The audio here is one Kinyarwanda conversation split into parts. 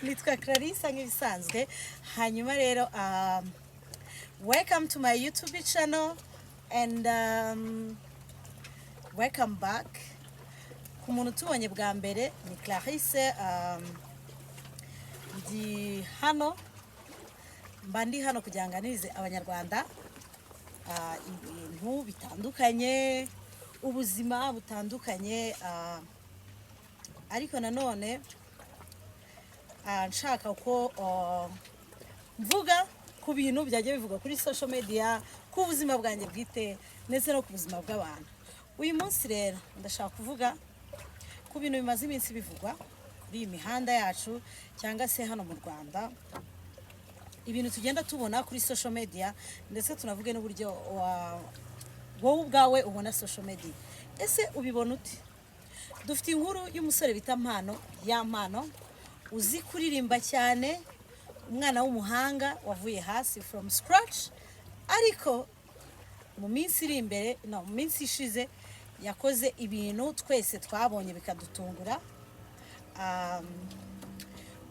Nitwa Clarissa nk'ibisanzwe. Hanyuma rero, welcome to my YouTube channel and welcome back ku muntu utubonye bwa mbere. Ni Clarisse. Ndi hano, mba ndi hano kugira ngo nganirize Abanyarwanda ibintu bitandukanye, ubuzima butandukanye, ariko nanone nshaka ko mvuga ku bintu byajya bivugwa kuri social media, ku buzima bwanjye bwite ndetse no ku buzima bw'abantu. Uyu munsi rero ndashaka kuvuga ku bintu bimaze iminsi bivugwa kuri iyi mihanda yacu cyangwa se hano mu Rwanda, ibintu tugenda tubona kuri social media, ndetse tunavuge n'uburyo wowe ubwawe ubona social media. Ese ubibona ute? Dufite inkuru y'umusore bita Mpano ya Mpano, uzi kuririmba cyane, umwana w'umuhanga wavuye hasi from scratch, ariko mu minsi iri imbere, no mu minsi ishize, yakoze ibintu twese twabonye bikadutungura.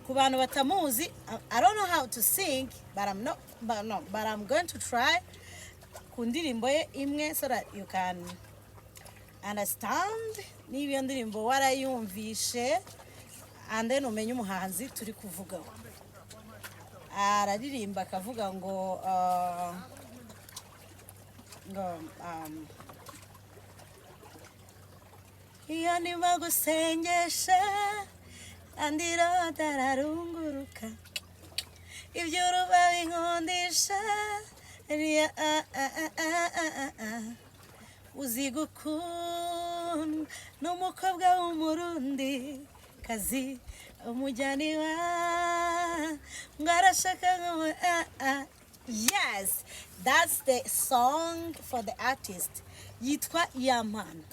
Ku bantu batamuzi, I don't know how to sing, but I'm not but no but I'm going to try ku ndirimbo ye imwe so that you can understand niba iyo ndirimbo warayumvishe, and then umenye umuhanzi turi kuvugaho. Araririmba akavuga ngo ngo iyo ndimo gusengesha andiroda ararunguruka, iby'uruba binkundisha riya ah, ah, ah, ah, ah, ah. Uzi gukunda n'umukobwa w'Umurundi kazi umujyani wa ngo arashaka ngo ah, ah. Yes, that's the song for the artist yitwa Yampano.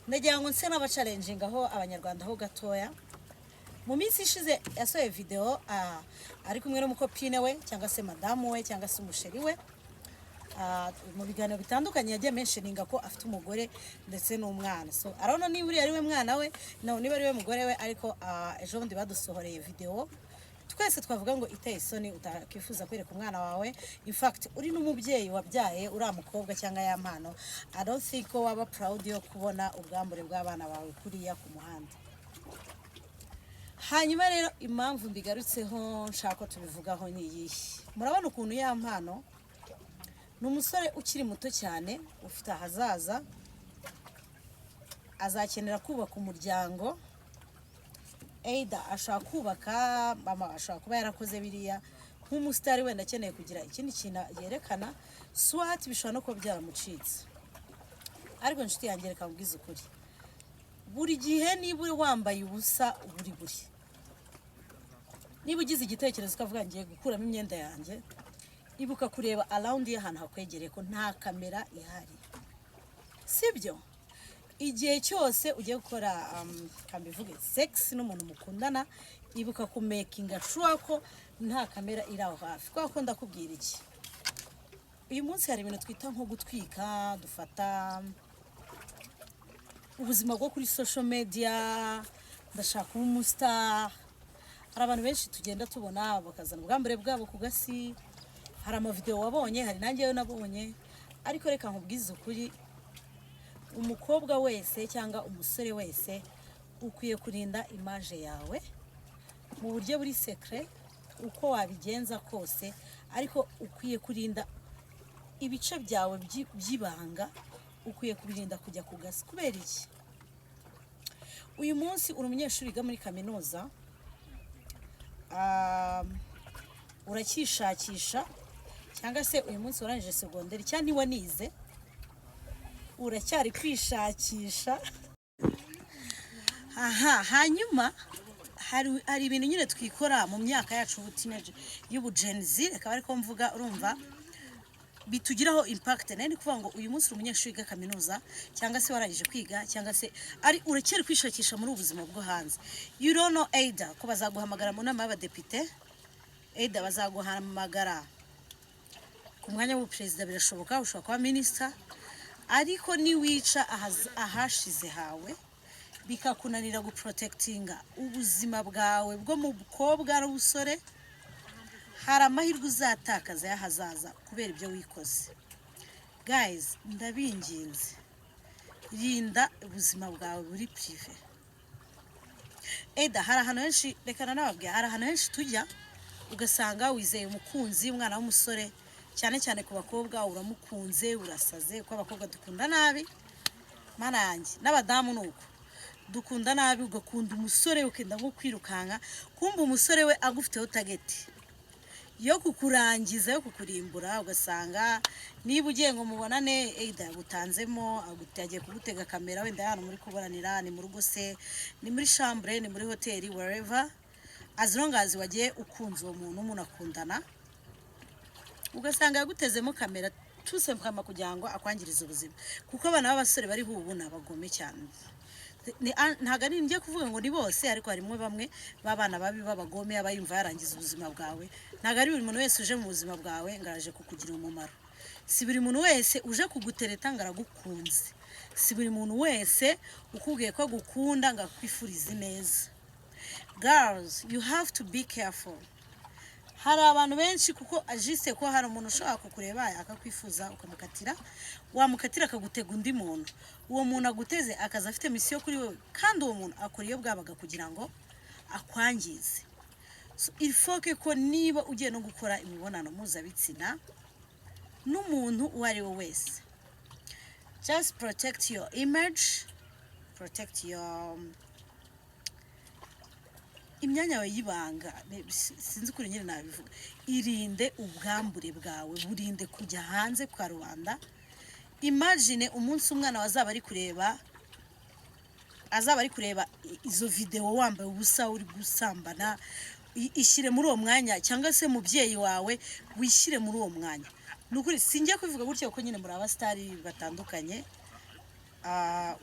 Ndagira ngo nse n'abachallenginga aho Abanyarwanda ho gatoya. Mu minsi ishize yasohoye video ari kumwe n'umucopine we cyangwa se madamu we cyangwa se umuchéri we. Mu biganiro bitandukanye yagiye mentioninga ko afite umugore ndetse n'umwana, so arabona niba uriya ari we mwana we, no niba ari we mugore we. Ariko ejo bundi badusohoreye video twese twavuga ngo iteye isoni, utakifuza kwereka umwana wawe. In fact, uri n'umubyeyi wabyaye uriya mukobwa cyangwa ya Mpano, I don't think ko waba proud yo kubona ubwambure bw'abana bawe kuriya ku muhanda. Hanyuma rero, impamvu mbigarutseho nshaka ko tubivugaho ni iyihe? Murabona ukuntu ya Mpano ni umusore ukiri muto cyane, ufite ahazaza, azakenera kubaka umuryango. Either ashobora kubaka mama, ashobora kuba yarakoze biriya nk'umusitari, wenda akeneye kugira ikindi kintu yerekana, swat bishobora no kuba byaramucitse. Ariko inshuti yanjye, reka nkubwize ukuri, buri gihe niba uri wambaye ubusa buri buri, niba ugize igitekerezo ukavuga ngiye gukuramo imyenda yanjye, ibuka kureba around y'ahantu hakwegereye ko nta kamera ihari, sibyo? Igihe cyose ugiye gukora, kambivuge, sex n'umuntu mukundana, ibuka kumakinga sure ko nta kamera iri aho hafi. Kubera ko ndakubwira iki, uyu munsi hari ibintu twita nko gutwika, dufata ubuzima bwo kuri social media, ndashaka kuba umustar. Hari abantu benshi tugenda tubona bakazana ubwambure bwabo ku gasi. Hari amavideo wabonye, hari nanjye yo nabonye. Ariko reka nkubwize ukuri, umukobwa wese cyangwa umusore wese ukwiye kurinda image yawe mu buryo buri secret, uko wabigenza kose, ariko ukwiye kurinda ibice byawe by'ibanga, ukwiye kubirinda kujya ku gasi. Kubera iki? Uyu munsi uri umunyeshuri wiga muri kaminuza, uracyishakisha, cyangwa se uyu munsi warangije segonderi cyangwa ntiwanize, uracyari kwishakisha aha. Hanyuma hari ibintu nyine twikora mu myaka yacu y'ubuteenage, y'ubu Gen Z, reka ariko mvuga, urumva bitugiraho impact. Nari ndi kuvuga ngo uyu munsi uri umunyeshuri wiga kaminuza, cyangwa se warangije kwiga, cyangwa se ari uracyari kwishakisha muri ubu buzima bwo hanze. You don't know either ko bazaguhamagara mu nama y'abadepite, either bazaguhamagara ku mwanya w'ubuperezida, birashoboka, ushobora kuba minisita. Ariko niwica ahashize hawe, Bikakunanira guprotectinga ubuzima bwawe bwo mu bukobwa n'ubusore, hari amahirwe uzatakaza y'ahazaza kubera ibyo wikoze. Guys, ndabinginze, rinda ubuzima bwawe buri privé. Eda hari ahantu henshi, reka nanababwira, hari ahantu henshi tujya ugasanga wizeye umukunzi, umwana w'umusore, cyane cyane ku bakobwa, uramukunze, urasaze, kuko abakobwa dukunda nabi, mana yanjye, n'abadamu ni uko dukunda nabi. Ugakunda umusore, ukenda nko kwirukanka, kumva umusore we agufiteho target yo kukurangiza, yo kukurimbura. Ugasanga niba ugiye ngo mubonane, either yagutanzemo, agiye kugutega kamera, wenda hano muri kuburanira, ni mu rugo se, ni muri chambre, ni muri hoteli, wherever, as long as wagiye ukunze uwo muntu, munakundana, ugasanga yagutezemo kamera tout simplement kugira ngo akwangirize ubuzima, kuko abana b'abasore bariho ubu ni abagome cyane. Ntabwo ari njye kuvuga ngo ni bose, ariko harimo bamwe b'abana babi b'abagome, aba yumva yarangiza ubuzima bwawe. Ntabwo ari buri muntu wese uje mu buzima bwawe ngo araje kukugira umumaro. Si buri muntu wese uje kugutereta ngo aragukunze. Si buri muntu wese ukubwiye ko agukunda ngo akwifurize neza. Girls, you have to be careful. Hari abantu benshi, kuko ajise ko hari umuntu ushobora kukureba akakwifuza, ukamukatira, wamukatira akagutega undi muntu. Uwo muntu aguteze akaza afite mission kuri wowe, kandi uwo muntu akora iyo bwabaga kugira ngo akwangize. So, il faut que ko niba ugiye no gukora imibonano mpuzabitsina n'umuntu uwo ari we wese, just protect your image, protect your imyanya yawe y'ibanga. Sinzi ukuntu nyine nabivuga. Irinde ubwambure bwawe, burinde kujya hanze kwa rubanda. Imagine umunsi umwana wazaba ari kureba, azaba ari kureba izo videwo wambaye ubusa uri gusambana. Ishyire muri uwo mwanya, cyangwa se mubyeyi wawe wishyire muri uwo mwanya. Ni ukuri singiye kubivuga gutya kuko nyine muri abasitari batandukanye.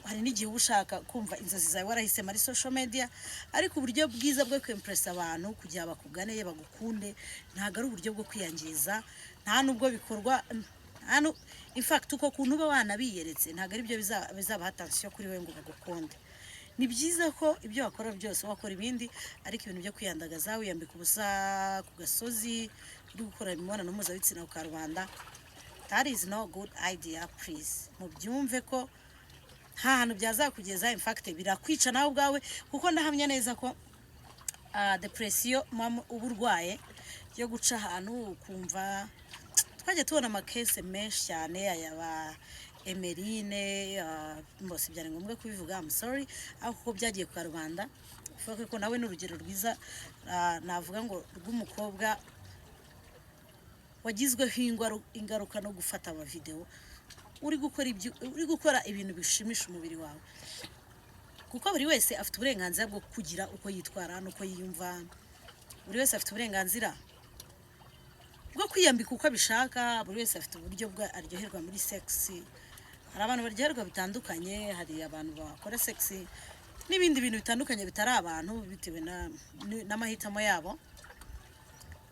Hari n'igihe uba ushaka kumva inzozi zawe warahisemo ari social media, ariko uburyo bwiza bwo kwimpressa abantu kugira bakugane, bagukunde, ntabwo ari uburyo bwo kwiyangiza. Nta nubwo bikorwa, nta in fact uko kuntu uba wanabiyeretse ntabwo ari byo bizabaha attention kuri wowe ngo bagukunde. Ni byiza ko ibyo wakora byose wakora ibindi, ariko ibintu byo kwiyandagaza, wiyambika ubusa ku gasozi, uri gukora imibonano mpuzabitsina ku karubanda, that is no good idea. Please, mubyumve ko nta hantu byazakugeza. In fact birakwica nawe ubwawe, kuko ndahamya neza ko depression mama uba urwaye yo guca ahantu ukumva. Twajya tubona amakese menshi cyane, aya ba Emerine, mbose byari ngombwa kubivuga, I'm sorry, ariko kuko byagiye kwa rubanda, uvuga ko nawe ni urugero rwiza, navuga ngo rw'umukobwa wagizweho ingaruka no gufata amavidewo uri gukora ibyo, uri gukora ibintu bishimisha umubiri wawe, kuko buri wese afite uburenganzira bwo kugira uko yitwara n'uko yiyumva. Buri wese afite uburenganzira bwo kwiyambika uko abishaka. Buri wese afite uburyo bwa aryoherwa muri sex. Hari abantu baryoherwa bitandukanye, hari abantu bakora sex n'ibindi bintu bitandukanye bitari abantu, bitewe n'amahitamo yabo.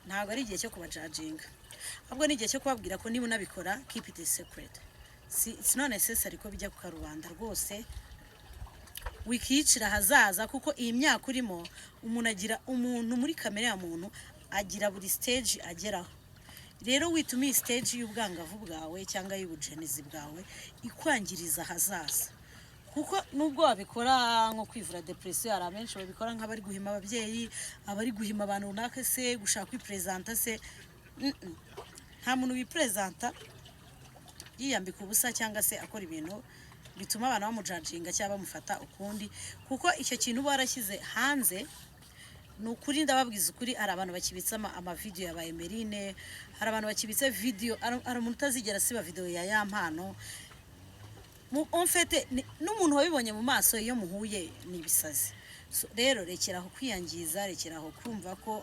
Ntabwo ari igihe cyo kubajudginga, ahubwo ni igihe cyo kubabwira ko niba unabikora, keep it a secret. Si it's not necessary ko bijya ku karubanda rwose. Wikiyicira ahazaza, kuko iyi myaka urimo, umuntu agira, umuntu muri kamere ya muntu agira buri stage ageraho. Rero wituma iyi stage y'ubwangavu bwawe cyangwa y'ubujenizi bwawe ikwangiriza ahazaza, kuko nubwo wabikora nko kwivura depression, hari abenshi babikora nk'abari guhima ababyeyi, abari guhima abantu runaka se, gushaka kwipresenta se. Nta muntu wipresenta yiyambika ubusa cyangwa se akora ibintu bituma abantu bamujudginga cyangwa bamufata ukundi, kuko icyo kintu uba warashyize hanze, ni ukuri ndababwiza ukuri, hari abantu bakibitse amavideyo ya ba Emerine, hari abantu bakibitse video, hari umuntu utazigera asiba video ya Mpano. En fait, n'umuntu wabibonye mu maso iyo muhuye ni ibisazi. So, rero rekeraho kwiyangiza, rekeraho kumva ko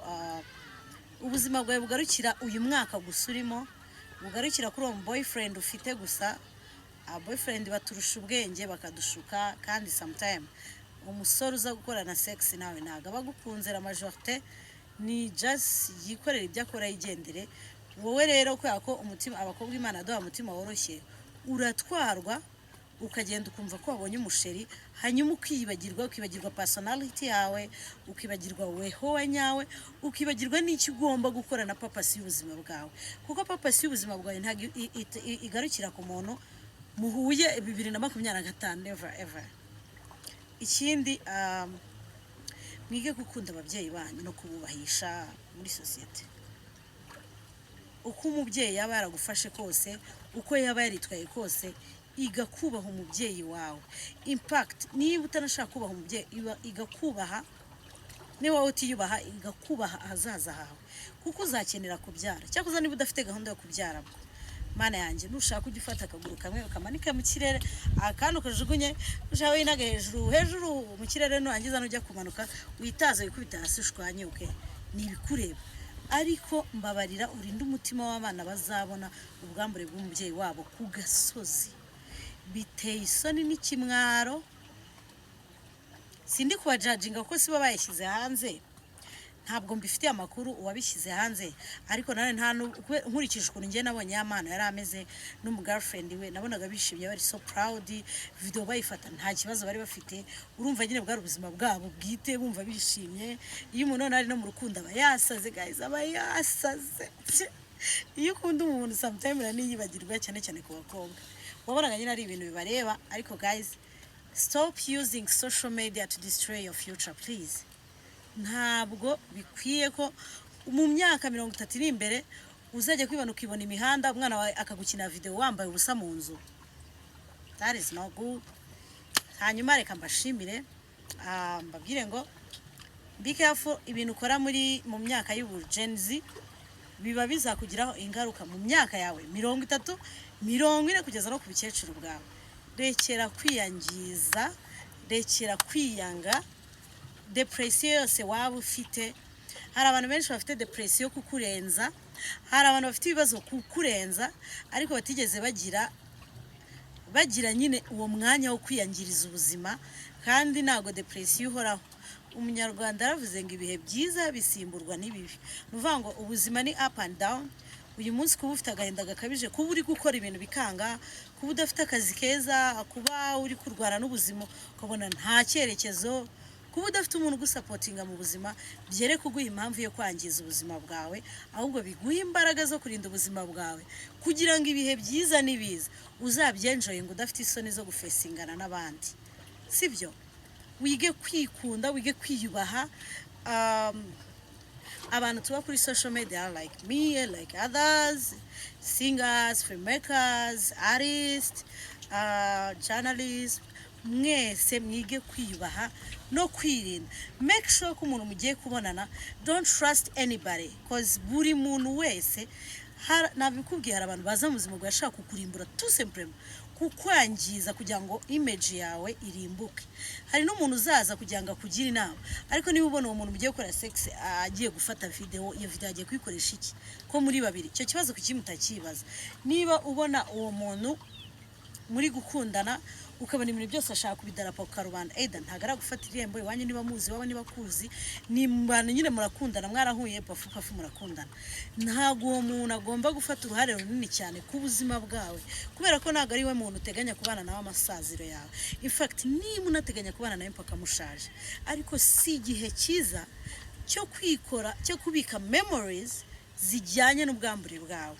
ubuzima bwawe bugarukira uyu mwaka gusa urimo, bugarukira kuri uwo boyfriend ufite gusa. Aba boyfriend baturusha ubwenge, bakadushuka, kandi sometime umusore uza gukorana sex nawe ntabwo aba agukunze. La majorité ni just yikorera ibyo akora yigendere. Wowe rero, kubera ko umutima, abakobwa Imana yaduha umutima woroshye, uratwarwa. Ukagenda ukumva ko wabonye umusheri, hanyuma ukiyibagirwa, ukibagirwa personality yawe, ukibagirwa weho wa nyawe, ukibagirwa n'icyo ugomba gukora na purpose y'ubuzima bwawe, kuko purpose y'ubuzima bwawe ntabwo igarukira ku muntu muhuye 2025. Never ever. Ikindi, mwige gukunda ababyeyi banyu no kububahisha muri sosiyete. Uko umubyeyi yaba yaragufashe kose, uko yaba yaritwaye kose, iga kubaha umubyeyi wawe. In fact, niba utanashaka kubaha umubyeyi, iga kubaha. Niba wowe utiyubaha, iga kubaha ahazaza hawe, kuko uzakenera kubyara. Cyakoze niba udafite gahunda yo kubyara, bwo Mana yanjye, nushaka ujya ufata akaguru kamwe ukamanike mu kirere, akandi ukajugunye, ushaka winaga hejuru hejuru mu kirere, nurangiza nujya kumanuka witaze, wikubita hasi, ushwanyuke, ni ibikureba. Ariko mbabarira urinde umutima w'abana bazabona ubwambure bw'umubyeyi wabo ku gasozi. Biteye isoni n'ikimwaro. Sindi kubajudginga kuko sibo bayishyize hanze, ntabwo mbifitiye amakuru uwabishyize hanze, ariko nawe nta nkurikije ukuntu njye nabonye ya mpano yari ameze n'umugirlfriend we, nabonaga bishimye, bari so proud, video bayifata nta kibazo bari bafite. Urumva nyine bwari ubuzima bwabo bwite, bumva bishimye. Iyo umuntu noneho ari no mu rukundo aba yasaze, guys, aba yasaze. Iyo ukunda umuntu, sometimes uraniyibagirwa, cyane cyane ku bakobwa. Wabonaga nyine ari ibintu bibareba. Ariko guys, stop using social media to destroy your future, please. Ntabwo bikwiye ko mu myaka 30 iri imbere uzajya kwibona, ukibona imihanda, umwana wawe akagukina video wambaye ubusa mu nzu. That is not good. Hanyuma reka mbashimire, mbabwire ngo be careful. Ibintu ukora mu myaka y'ubu Gen Z biba bizakugiraho ingaruka mu myaka yawe 30, 40, kugeza no ku bukecuru bwawe. Rekera kwiyangiza, rekera kwiyanga. Depression yose waba ufite, hari abantu benshi bafite depression kukurenza, hari abantu bafite ibibazo kukurenza, ariko batigeze bagira nyine uwo mwanya wo kwiyangiriza ubuzima. Kandi ntabwo depression ihoraho. Umunyarwanda yaravuze ngo ibihe byiza bisimburwa n'ibibi. Ni ukuvuga ngo ubuzima ni up and down. Uyu munsi kuba ufite agahinda gakabije, kuba uri gukora ibintu bikanga, kuba udafite akazi keza, kuba uri kurwana n'ubuzima ukabona nta cyerekezo, kuba udafite umuntu ugusupportinga mu buzima, byere kuguha impamvu yo kwangiza ubuzima bwawe, ahubwo biguha imbaraga zo kurinda ubuzima bwawe kugira ngo ibihe byiza nibiza uzabyenjoyinge udafite isoni zo gufacingana n'abandi, sibyo? Wige kwikunda, wige kwiyubaha. Abantu tuba kuri social media like me, like others, singers, filmmakers, artists, journalists, mwese mwige kwiyubaha no kwirinda. Make sure ko umuntu mugiye kubonana, don't trust anybody, 'cause buri muntu wese nabikubwiye, hari abantu baza mu buzima bwawe ashaka kukurimbura, tout simplement kukwangiza kugira ngo image yawe irimbuke. Hari n'umuntu uzaza kugira ngo akugire inama, ariko niba ubona uwo muntu mugiye gukora sex agiye gufata video, iyo video agiye kuyikoresha iki ko muri babiri? Icyo kibazo kuki mutakibaza? Niba ubona uwo muntu muri gukundana, ukabona ibintu byose ashaka kubidarapo ku karubanda, eda ntabwo aragufata irembo iwanyu, niba muzi iwabo, niba kuzi, ni bantu nyine murakundana, mwarahuye pafu pafu murakundana, ntabwo uwo muntu agomba gufata uruhare runini cyane ku buzima bwawe, kubera ko ntabwo ari we muntu uteganya kubana nawe amasaziro yawe. In fact, niba unateganya kubana nawe mpaka mushaje, ariko si igihe cyiza cyo kwikora, cyo kubika memories zijyanye n'ubwambure bwawe,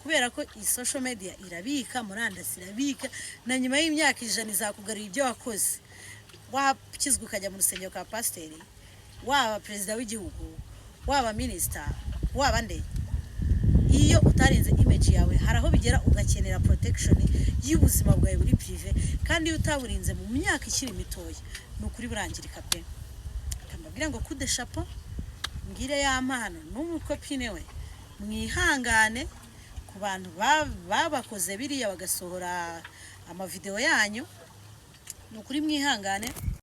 kubera ko iyi social media irabika, murandasi irabika, na nyuma y'imyaka 100 izakugarura ibyo wakoze. Wakizwa ukajya mu rusengero kwa pasiteri, waba perezida w'igihugu, waba minisita, waba nde, iyo utarinze image yawe, hari aho bigera ugakenera protection y'ubuzima bwawe buri privé, kandi iyo utaburinze mu myaka ikiri mitoya, ni ukuri burangirika pe. Reka mbabwire ngo kude chapeau, mbwire ya mpano n'umukopine we, mwihangane ku bantu babakoze biriya bagasohora amavideo yanyu, ni ukuri mwihangane.